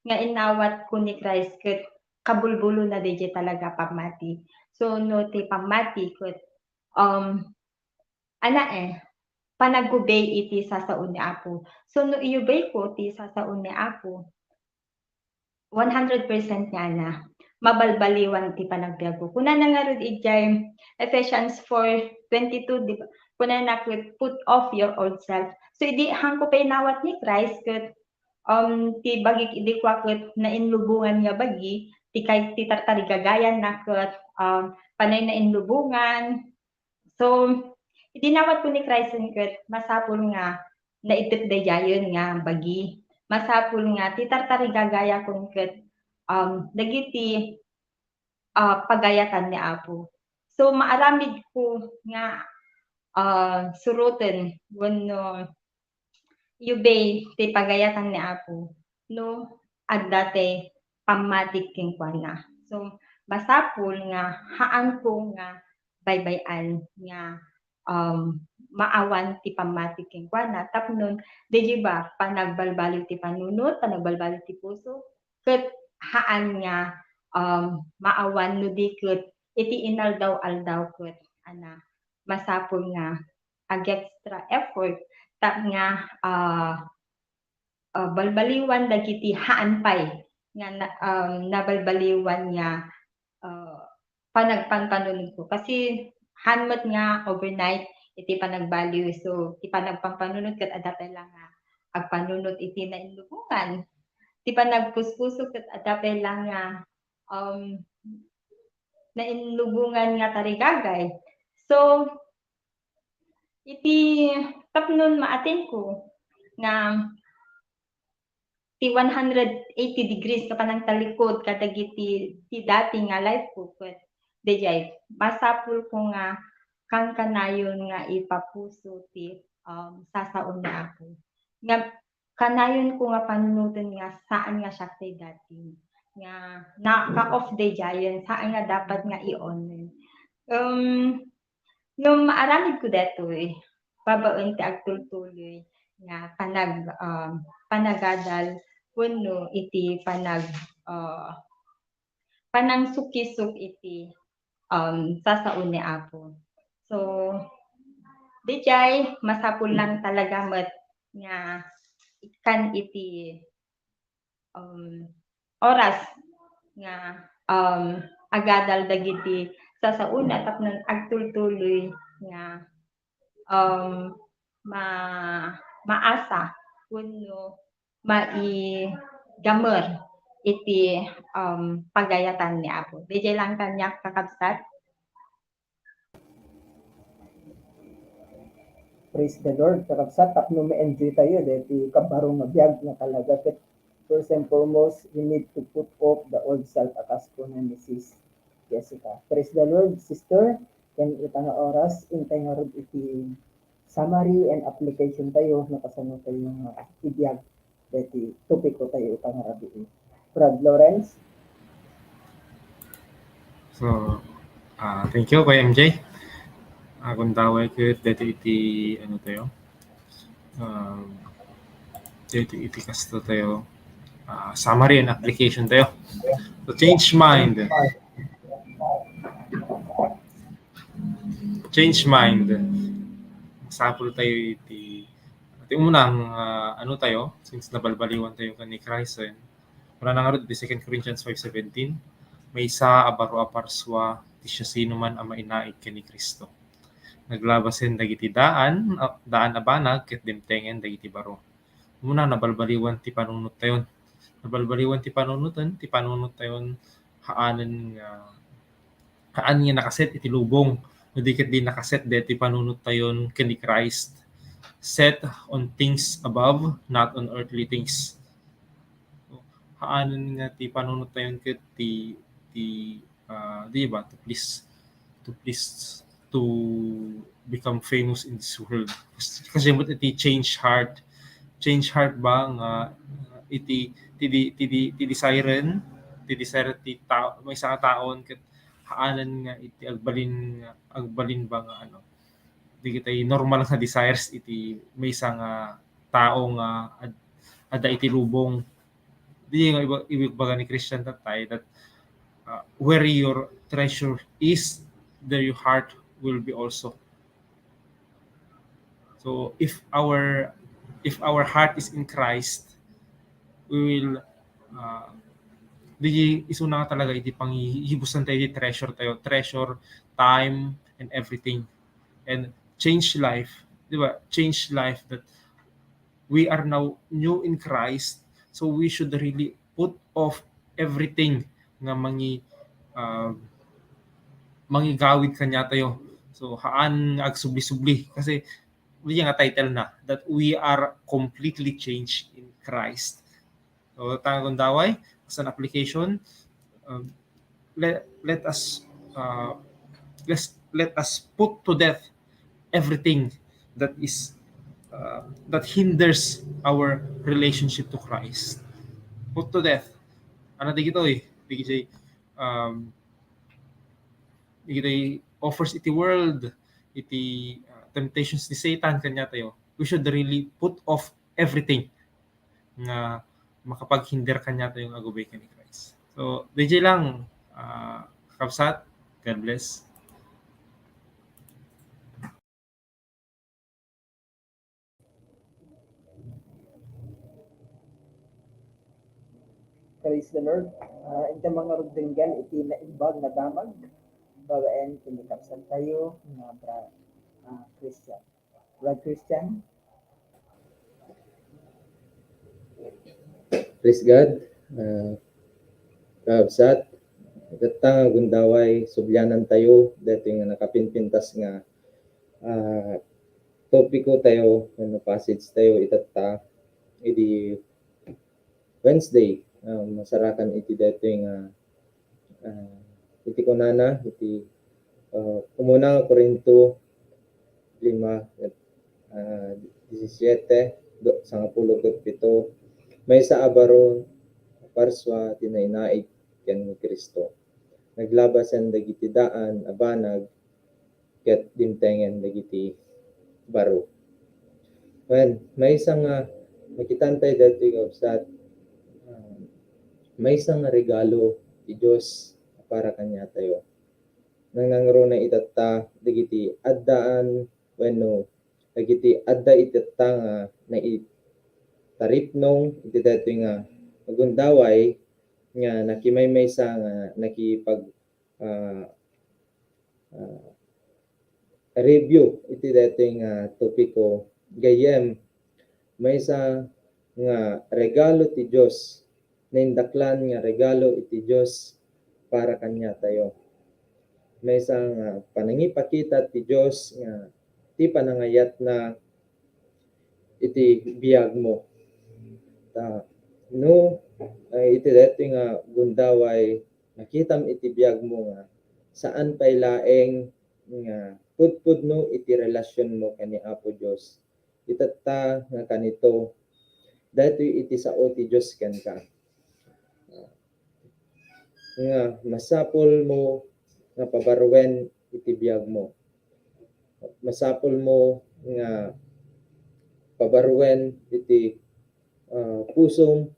nga inawat ko ni Christ ket kabulbulona daydiay talaga pammati. So, no ti pammati ket, um, ana, eh, panagubey iti sasao ni Apo. So, no iyubeyko ti sasao ni Apo, one hundred percent nga ana, mabalbaliwan ti panagbiagko. Kunana ngarud idiay Ephesians four twenty-two, di ba? Kunana ket, "Put off your old self." So, idi haanko pay inawat ni Christ ket, um, ti bagik idi kua ket nainlubongan nga bagi, ti kay-, ti tartarigagayanna ket, um, panay nainlubongan, So, idi inawatko ni Christ ket masapul nga naited daydiayen nga bagi. Masapul nga ti tartarigagayakon ket, um, dagiti, ah, pagayatan ni Apo. So, maaramidko nga, ah, suroten wenno iubey ti pagayatan ni Apo no adda ti pammatik kenkuana. So, masapul nga haanko nga baybay-an nga, um, maawan ti pammatik kenkuana tapno daydiay ba panagbalbaliw ti panunot, panagbalbaliw ti puso, ket haan nga, um, maawan no di ket iti inaldaw-aldaw ket ana, masapul nga ag-extra effort tapno nga, ah, ah, balbaliwan dagiti haan pay nga na, um, nabalbaliwan nga, ah, panagpanpanunotko. Kasi haan met nga overnight iti panagbaliw. So, ti panagpanpanunot ket adda pay la nga agpanunot iti nainlubongan. Ti panagpuspuso ket adda pay la nga, um, nainlubongan nga tarigagay. So, Iti tapnon maatenko nga ti one hundred eighty degrees nga panangtalikod kadagiti ti dati nga life ko ket daydiay masapulko nga kankanayon nga ipapuso ti, um, sasaon ni Apo. Nga kanayonko nga panunoten nga saan nga siak ti dati nga naka-off daydiayen, saan nga dapat nga i-on. Um, no maaramidko daytoy, babaen ti agtultuloy nga panag-, um, panagadal wenno iti panag-, uh, panangsukisok iti, um, sasaon ni Apo. So, daydiay masapul lang talaga met nga ikkan iti, um, oras nga, um, agadal dagiti sasaona tapno agtultuloy nga, um, ma-, maasa wenno maigamer iti, um, pagayatan ni Apo. Daydiay lang kaniak, kakabsat. Praise the Lord, kakabsat. Tapno ma-enjoy tayo daytoy kabaro nga biag nga talaga ket first and foremost, we need to put off the old self, a kas kuna ni Sis Jessica. Praise the Lord, sister. Ken ita nga oras, intay ngarud iti summary and application tayo, no kasano tayo nga ibiag daytoy topiko tayo ita nga rabii. Brad Lawrence? So, ah, thank you, Kuya M J. Agundaway ket daytoy iti, ano tayo, um, daytoy iti kasto tayo, ah, summary and application tayo. So, change mind. Change mind. Masapul tayo iti, iti umuna nga, ah, ano tayo, since nabalbaliwan tayo ken ni Christ, eh, wala na ngarud iti Second Corinthians five seventeen, maysa a baro a parsua ti siasinoman a mainaig ken ni Cristo. Naglabasen dagiti daan, a, daan a banag ket dimtengen dagiti baro. Umuna, nabalbaliwan ti panunot tayon. Nabalbaliwan ti panunoten, ti panunot tayon, haanen nga, haan nga nakaset iti lubong. No di ket di nakaset deti panunot tayon ken ni Christ. Set on things above, not on earthly things. Haanen nga ti panunot tayon ket ti, ti, ah, di ba, to please, to please, to become famous in this world. Kasi mo ti change heart. Change heart ba nga iti, ti di, ti di, ti desire-en, ti desire ti tao, maysa nga taon ket haanen nga iti agbalin, agbalin ba nga ano, di kitay normal nga desires iti maysa nga tao nga ad-, adda iti lubong. Di nga iba-, ibagbaga ni Christian tatay that, uh, where your treasure is, there your heart will be also. So if our, if our heart is in Christ, we will, uh, di isuna nga talaga iti pangihibusan tayo, di treasure tayo, treasure, time, and everything. And change life, di ba? Change life that we are now new in Christ. So we should really put off everything nga mangi-, uh, mangigawid kaniatayo. So haan nga agsubli-subli kasi di nga title na that we are completely changed in Christ. So, ta gundaway, as an application, um, let, let us, uh, let's, let us put to death everything that is, uh, that hinders our relationship to Christ. Put to death. Ano di kito eh? Di kito, um, di kito offers iti world, iti, uh, temptations ni Satan kaniatayo. We should really put off everything nga makapaghinder kaniatayo nga agubay ken ni Christ. So, daydiay lang, ah, kakabsat. God bless. Praise the Lord. Ah, inton mangarud denggen iti naimbag nga damag, babaen ken ni kabsat tayo nga Bra-, ah, Christian. Brad Christian? Praise God. Ah, kabsat, ket ta nga gundaway, sublianan tayo daytoy nga nakapinpintas nga, ah, topiko tayo, ano, passage tayo itatta idi Wednesday, ah, masarakan iti daytoy nga, ah, iti kunana, iti, ah, umuna nga Corinto lima, ah, disisiete, do-, sangapulo ket pito, maysa a baro, parsua ti nainaig ken ni Cristo. Naglaba sen dagiti daan a banag ket dimtengen dagiti baro. Wen, maysa nga, makitan tayo daytoy, kabsat, ah, maysa nga regalo ti Dios para kaniatayo. Nangnangruna itatta dagiti addaan wenno dagiti adda itatta nga naitaripnong iti daytoy nga gundaway nga nakimaymaysa nga nakipag-, ah, ah, review iti daytoy nga topiko. Gayyem, maysa nga regalo ti Dios, naindaklan nga regalo iti Dios para kaniatayo. Maysa nga panangipakita ti Dios nga ti panangayatna iti biagmo. Ta, no, ay, iti daytoy nga gundaway, nakitam iti biagmo nga saan pay laeng nga pudpudno iti relasionmo ken ni Apo Dios. Itatta nga kanito, daytoy iti sao ti Dios kenka. Nga masapulmo nga pabaruen iti biagmo. Masapulmo nga pabaruen iti, ah, pusom,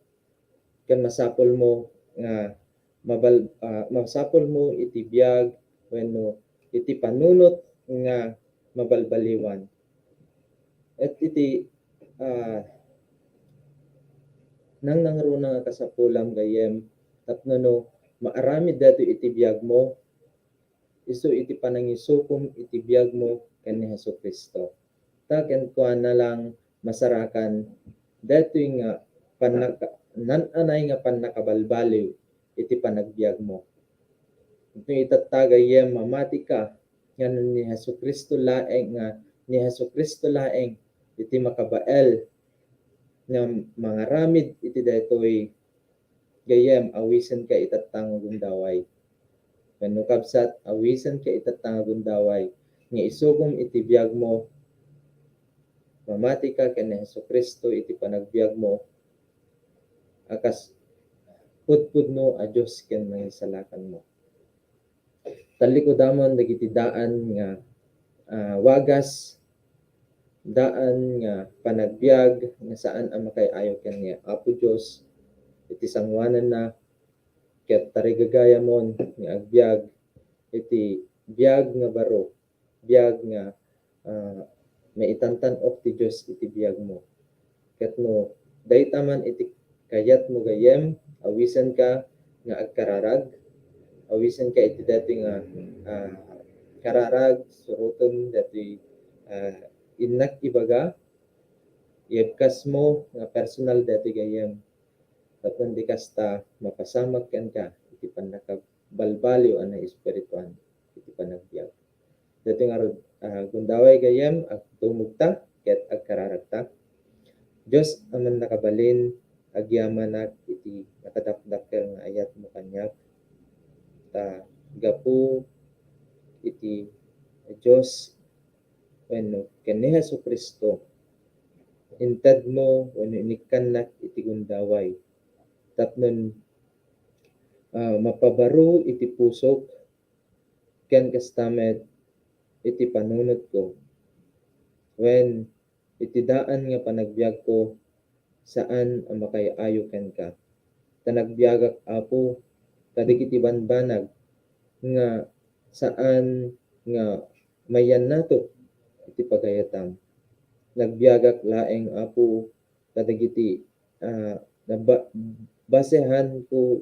ken masapulmo nga mabal-, ah, masapulmo iti biag wenno iti panunot nga mabalbaliwan. Et iti, ah, nangnangruna nga kasapulam gayyem tapno no maaramid daytoy iti biagmo, isu iti panangisukom iti biagmo ken ni Jesu-Cristo. Ta kenkuana lang masarakan daytoy nga pannaka-, naan-anay nga pannakabalbaliw iti panagbiagmo. No itatta gayyem, mamatika nga ni Jesu-Cristo laeng, nga ni Jesu-Cristo laeng iti makabael nga mangaramid iti daytoy gayyem, awisenka itatta nga gundaway. Wenno kabsat, awisenka itatta nga gundaway nga isukom iti biagmo, mamatika ken ni Jesu-Cristo iti panagbiagmo, a kas pudpudno a Dios ken Mangisalakanmo. Tallikudamon dagiti daan nga, ah, wagas, daan nga panagbiag nga saan a makay-ayo ken ni Apo Dios iti sangoananna, ket tarigagayamon nga agbiag iti biag nga baro, biag nga, ah, maitantan-ok ti Dios iti biagmo. Ket no dayta man iti kayatmo gayyem, awisenka nga agkararag, awisenka iti daytoy nga, ah, kararag, surotem daytoy, ah, innak ibaga, iebkasmo nga personal daytoy gayyem. Tapno di kasta, mapasamak kenka iti pannakabalbaliw a naespirituan iti panagbiag. Daytoy ngarud, ah, gundaway gayyem, agtumogta ket agkararagta. Dios a Mannakabalin, agyamanak iti nakadakdakkel nga ayatmo kaniak. Ta gapu iti Dios wenno ken ni Jesu-Cristo, intedmo wenno inikkannak iti gundaway tapno, ah, mapabaro iti pusok ken kasta met iti panunotko. Wen, iti daan nga panagbiagko, saan a makay-ayo kenka. Ta nagbiagak, Apo, kadagiti banbanag nga saan nga mayannato iti pagayatam. Nagbiagak laeng, Apo, kadagiti, ah, naba-, basehanko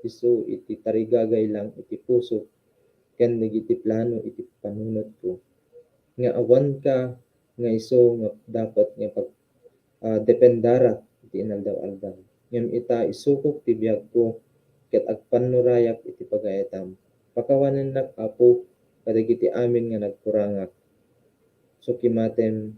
isu iti tarigagaylang iti pusok ken dagiti plano iti panunotko. Nga awanka nga isu nga dapat nga pag-, ah, dependarak iti inaldaw-aldaw. Ngem ita, isukok ti biagko ket agpannurayak iti pagayatam. Pakawanennak, Apo, kadagiti amin nga nagkurangak. Sukimatem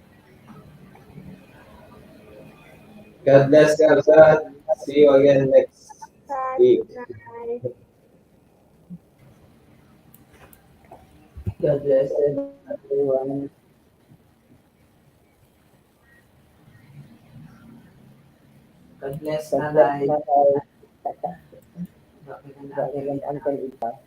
God bless, God bless. See you again next week. God bless everyone. God bless, Nanay. Uncle Iba.